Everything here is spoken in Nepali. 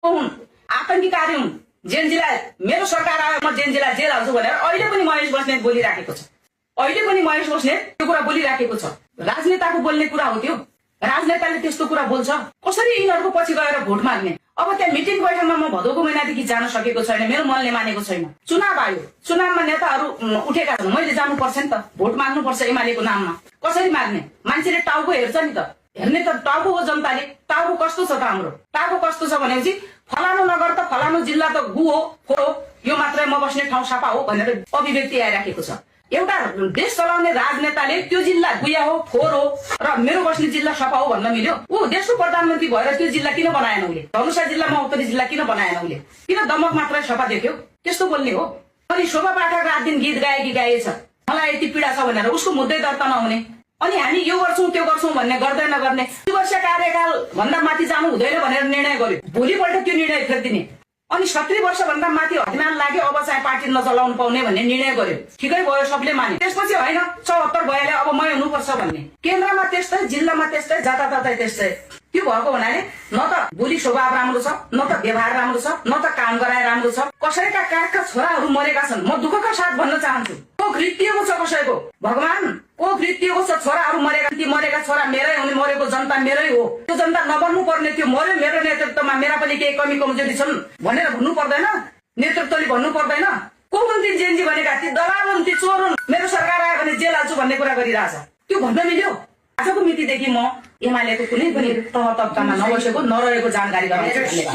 हुन् आतंकीकारी हुन् जेएनजीलाई मेरो सरकार आयो म जेएनजीलाई जेल हाल्छु भनेर अहिले पनि महेश बस्नेत बोलिराखेको छ। अहिले पनि महेश बस्नेत त्यो कुरा बोलिराखेको छ। राजनेताको बोल्ने कुरा हो त्यो। राजनेताले त्यस्तो कुरा बोल्छ कसरी यिनीहरूको पछि गएर भोट माग्ने। अब त्यहाँ मिटिङ बैठकमा म भदौको महिनादेखि जान सकेको छैन, मेरो मनले मानेको छैन। चुनाव आयो, चुनावमा नेताहरू उठेका छन्, मैले जानुपर्छ नि त, भोट माग्नुपर्छ एमालेको नाममा। कसरी माग्ने? मान्छेले टाउको हेर्छ नि त, हेर्ने त टाउको हो जनताले। टाउको कस्तो छ त हाम्रो? टाउको कस्तो छ भनेपछि फलानु नगर त फलानु जिल्ला त गु हो, फोर हो, यो मात्रै म बस्ने ठाउँ सापा हो भनेर अभिव्यक्ति आइराखेको छ। एउटा देश चलाउने राजनेताले त्यो जिल्ला गुया हो, फोर हो र मेरो बस्ने जिल्ला सपा हो भन्न मिल्यो? ऊ देशको प्रधानमन्त्री भएर त्यो जिल्ला किन बनाएन उसले? धनुषा जिल्ला महोत्तरी जिल्ला किन बनाएन उसले? किन दमक मात्रै सपा देख्यो? त्यस्तो बोल्ने हो? अनि शोभा पाठक रात दिन गीत गाएकी गाएछ, मलाई यति पीडा छ भनेर उसको मुद्दै दर्ता नहुने। अनि हामी यो गर्छौं त्यो गर्छौं भन्ने गर्दै नगर्ने, 2 वर्ष कार्यकाल भन्दा माथि जानु हुँदैन भनेर निर्णय गर्यो, भोलिपल्ट त्यो निर्णय फेर्दिने। अनि 70 वर्ष भन्दा माथि हतिमान लाग्यो, अब चाहिँ पार्टी नचलाउनु पाउने भन्ने निर्णय गर्यो। ठिकै भयो, सबले माने। त्यसपछि होइन 74 भइहाल्यो अब मै हुनुपर्छ भन्ने। केन्द्रमा त्यस्तै, जिल्लामा त्यस्तै, जताततै त्यस्तै। त्यो भएको हुनाले न त बोली स्वभाव राम्रो छ, न त व्यवहार राम्रो छ, न त काम गराए राम्रो छ। कसैका काखका छोराहरू मरेका छन्, म दुःखका साथ भन्न चाहन्छु। को घृत्यको छ कसैको? भगवान को घृत्यको छ? छोराहरू मरेका, ती मरेका छोरा मेरै हुने, मरेको जनता मेरै हो। त्यो जनता नबन्नु पर्ने थियो, मर्यो मेरो नेतृत्वमा, मेरा पनि केही कमी कमजोरी छन् भनेर भन्नु पर्दैन? नेतृत्वले भन्नु पर्दैन? को हुन् ती जेएनजी भनेका? ती दलाल हुन्, ती चोर हुन्, मेरो सरकार आयो भने जेल हाल्छु भन्ने कुरा गरिरहेछ। त्यो भन्न मिल्यो? आजको मितिदेखि म एमालेको कुनै पनि तह तब्कामा नबसेको नरहेको जानकारी गराउँछु।